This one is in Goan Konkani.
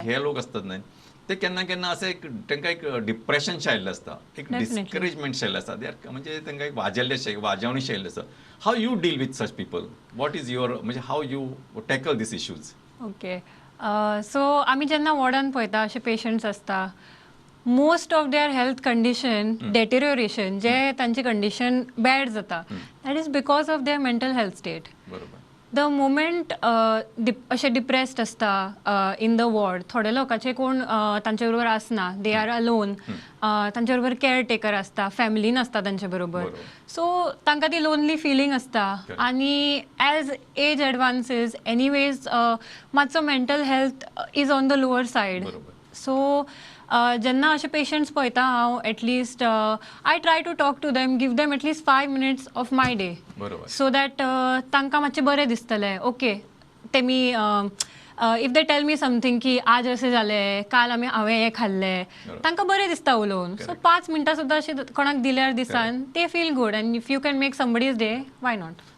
हे लोक आसतात न्हय, ते केन्ना केन्ना अशें एक तांकां एक डिप्रेशन आयिल्लें आसता, एक डिस्करेजमेंट आयिल्लें आसता. They are म्हणजे तांकां एक वाजेल्लेशें, वाजेवणीशें आयिल्लें आसता. How you deal with such people? What is your म्हणजे how you tackle these issues? Okay, so आमी जेन्ना वॉर्डान पळयता, अशे पेशंट्स आसता, most of their health condition deterioration, जे तांची कंडिशन बॅड जाता, that is because of their mental health state. The moment अशे डिप्रेस्ड आसता इन the ward, थोडे लोकांचे कोण तांचे बरोबर आसना, they are alone, तांचे बरोबर केअर टेकर आसता, फॅमिली नासता तांचे बरोबर. सो तांकां ती लोनली फिलींग आसता. आनी एज एज एडवान्सीस, एनिवेज मातसो mental health is on the lower side. So जेन्ना अशे पेशंट्स पळयता हांव, at least I try to talk to them, give them at least 5 minutes of my day, so that तांकां मातशें बरें दिसतलें. ओके, तेमी if they tell me something की आज अशें जालें, काल आमी हांवें हें खाल्लें, तांकां बरें दिसता उलोवन. सो 5 मिनटां सुद्दां अशें कोणाक दिल्यार दिसान, ते feel good, and if you can make somebody's day, why not?